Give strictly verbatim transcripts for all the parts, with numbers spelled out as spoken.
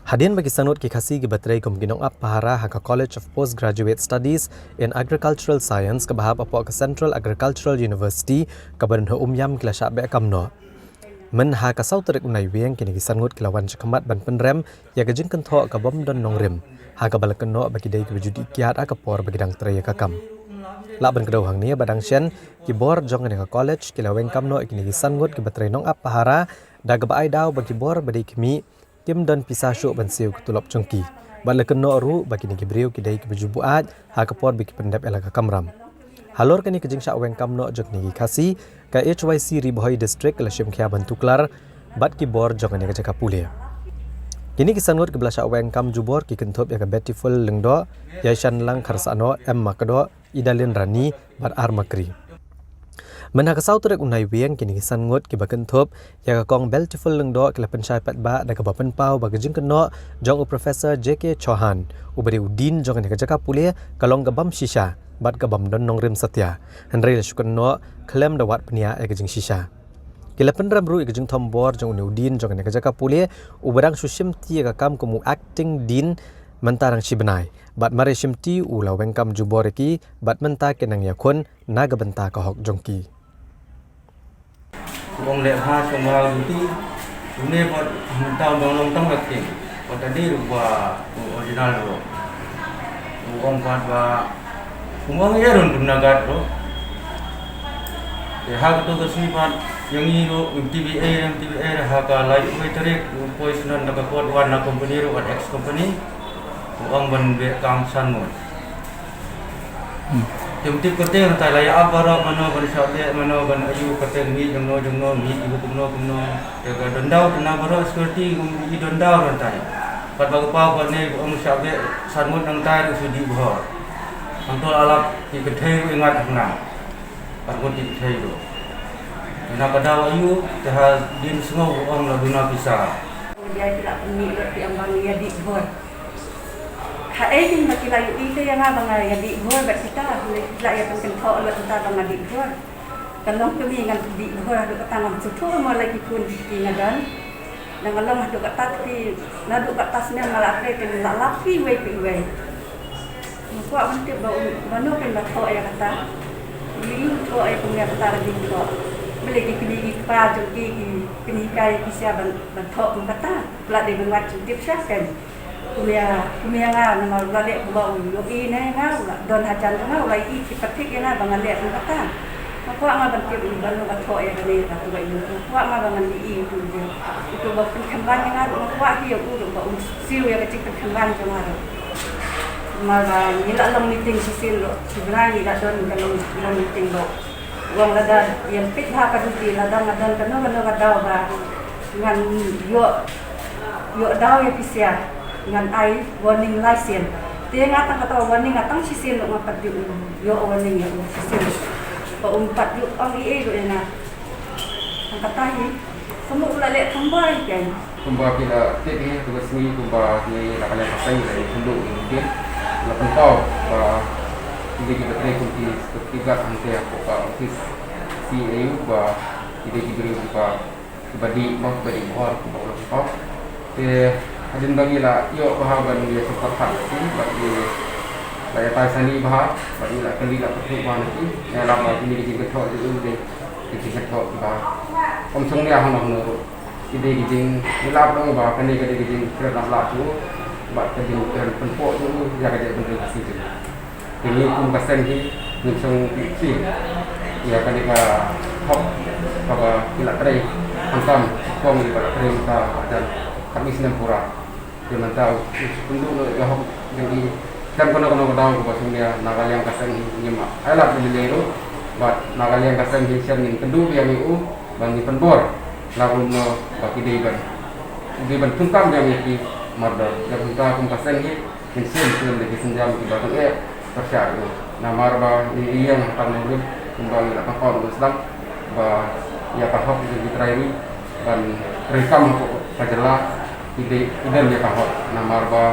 Hadien ba ki sanngut ki Khasi kiba trei kum ki nongap pahara ha ka College of Postgraduate Studies in Agricultural Science kaba hap hapoh ka Central Agricultural University kaba don ha Umiam ki la shah beh kam noh. Mynha ka saw tarik u Naiwieng kine ki sanngut ki la wan shakhmat ban pynrem ïa ka jingkynthoh kabym don nongrim, ha kaba la kynnoh ba ki dei kiba ju dih kiad ha ka por ba ki dang trei ïa ka kam. Lah ban kdew hangne ba dang shen, ki bor jong kane ka college ki la weng kam noh ïa kine ki sanngut kiba trei nongap pahara, da kaba ai daw ba ki bor ba dei khmih kim don pisa shuh ban siew ka tulop jong ki. Bad la kynnoh ruh ba kine ki briew ki dei kiba ju buaid ha ka por ba ki pyndep ïa la ka kamram. Halor kane ka jingshah weng kam noh jong kine ki Khasi, ka H Y C Ri Bhoi District ka la shim khia ban tuklar bad ki bor jong kane ka jaka pule. Kine ki sanngut kiba la shah weng kam jubor ki kynthup ïa ka Beautiful Lyngdoh, Ïaishanlang Kharsahnoh, Emma Kdoh, Idalin Rani bad Armakri. Mynha ka saw tarik u Naiwieng kine ki sanngut kiba kynthup ïa ka Kong Beautiful Lyngdoh ki la pynshai paidbah da kaba pynpaw ba ka jingkynnoh jong u Professor J K Chauhan, uba dei u Dean jong kane ka jaka pule, ka long kabym shisha bad kabym don nongrim satia. Hynrei la shu kynnoh khlem da wad pynïaid ïa ka jingshisha. Ki la pynrem ruh ïa ka jingthombor jong une u Dean jong kane ka jaka pule, uba dang shu shimti ïa ka kam kum u Acting Dean mynta dang shi bnai. Bad mar ïa shimti u la weng kam jubor ïa ki, bad mynta ki nang ïakhun na ka bynta ka hok jong ki. Ong leh ha song ba duty, une pat mynta u dang long tang wek ki. Pat ta dei ruh ba u original ruh. U ong pat ba, u ong ïa run dun nagat ruh. Te ha kato ka sngi pat, ïa ngi ruh, M T V A, M T V A, ha ka lai wei tarik, u poi snan da ka court wan na company ruh, wan ex company. U ong ban beh kam san ngut. Te um tip kyrteng hangtai, la ïa ap baroh mano ban shah beh, mano ban aiu, kyrteng mih jongno jongno, mih ibu kumno kumno. Te ka don daw te na baroh security kum i don daw hangtai. Pat ba ka paw pat ne kum shah beh san ngut hangtai ruh shu dih bhor. Hangto la lap ki kynthei ruh i ngat hangne. Pat ngut ki kynthei ruh. Na ka daw aiu te hadien sngew kum la duna pisa. Ïa ki la pynmih lut ki ong ba ngi ïa dih bhor. Haei kin ba ki la ïohi te ïa nga ba nga ïa dih bhor bad kita, ki la ïa pynkynthoh lut kita ba nga dih bhor. Ka long kmie ngan dih bhor haduh kata ngam sngewthuh mo, la ki khun ki kti nga don. Nga long haduh kata te naduh kata snem nga la trei te nga la lap kiwei kiwei. Nga kwah ban tip ba u, ba no kin ba thoh ïa kata. Ïa u thoh ïa kum ïa kata ka jingthoh. Balei ki kmie ki kpa jong ki ki pynhikai ïa ki sha ban, ban thoh kum kata. Ba la dei ban wad jingtip sha ken. Kum ïa, kum ïa nga, namar u la leh kumba u ïohi ne nga, u la don hajan jong nga, u la ïohi ki pathik ïa nga ba nga leh kum kata. Nga kwah nga ban tip ba no ba thoh ïa kane katu ka ïing. Nga kwah nga ba ngan ïohi utu u, utu ba pynkynmaw ïa nga ruh, nga kwah hi ïa u ruh ba un siew ïa ka jingpynkynmaw jong nga ruh. Namar ba ngi la long meeting shisien ruh, shu bnai ngi la don ka long, long meeting ruh. U ong lada ïa peit bha ka duty, lada nga don kano kano ka daw ba ngan ïoh, ïoh daw ïa phi sha, ngan ai warning lai sien. Te nga tang kata warning nga tang shisien ruh nga pat ju ïoh warning ïa u shisien. Ba um pat ju ong ei ei ruh ïa nga. Tang kata hi. Kumno u la leh kumba hi ken. Kumba phi la tip hi, kumba sngi, kumba ngi la ka leh ka seng, la ïa kumno u dien. La pynpaw ba ki dei kiba trei kum ki security guard hangtei hapoh ka office C A U ba ki dei ki briew kiba, kiba dih mo, kiba dih bhor, kumba u la pynpaw. Te hadien ba ngi la ïoh bha ban ïa sngewthuh bha ïa ki, bad ngi la ïa tai sani bha, bad ngi la kylli la pynthut bha na ki. Ngi la ba kine ki jingkynthoh jong u dei ki jingkynthoh kiba ym shong nia hano hano ruh. Ki dei ki jing, ngi lap dang ba kane ka dei ka jingkren lap lap jong u, bad ka jingkren pynpoh jong u ïa ka jaitbynriew Khasi jong ngi. Te ngi kum ka seng hi ngin shong tih sih ïa kane ka hok kaba ki la trei, khamtam kong kiba la trei mynta hajan khatwei snem pura. Te mynta u, u shu kynduh noh ïa ka hok jong ngi. Tang kano kano ka daw kaba shong nia, na ka liang ka seng hi ngim ailad ïa lade ruh, bad na ka liang ka seng hi shen ngin kynduh biang ïa u ba ngin pynbor la kumno ba ki dei ban, ki dei ban pyndonkam biang ïa ki mardor. Te mynta kum ka seng hi ngin shem shem da ki sienjam kiba tyngeh pyrshah ïa u. Namar ba ngi ïeng ha ka nongrim kumba ngi la pynpaw ïa u sdang ba ïa ka hok jong ki trai ri ban treikam hapoh ka jylla ki dei, ki don ïa ka hok. Namar ba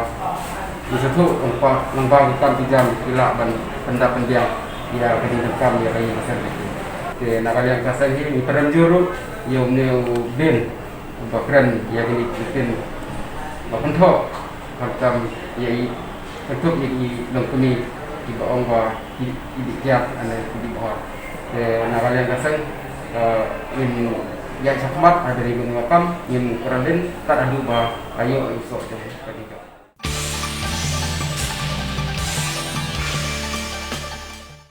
ngi sngewthuh lyngba, lyngba ki kam ki jam ki lah ban pyndap pynbiang ïa ka jingdonkam ïa ka ïing ka sem. Te na ka liang ka seng hi ngi pynrem jur ruh ïa une u Ben ba kren ïa kine ki ktien ba kynthoh khamtam ïa i, kynthoh ïa i nongkuni kiba ong ba ki, ki dih kiad ane ki dih bhor. Te na ka liang ka seng, eh, ngin ïaid shakhmat ha ri bun wa kam, ngin kren lin tad haduh ba la ïoh i soh jong ka dih kiad.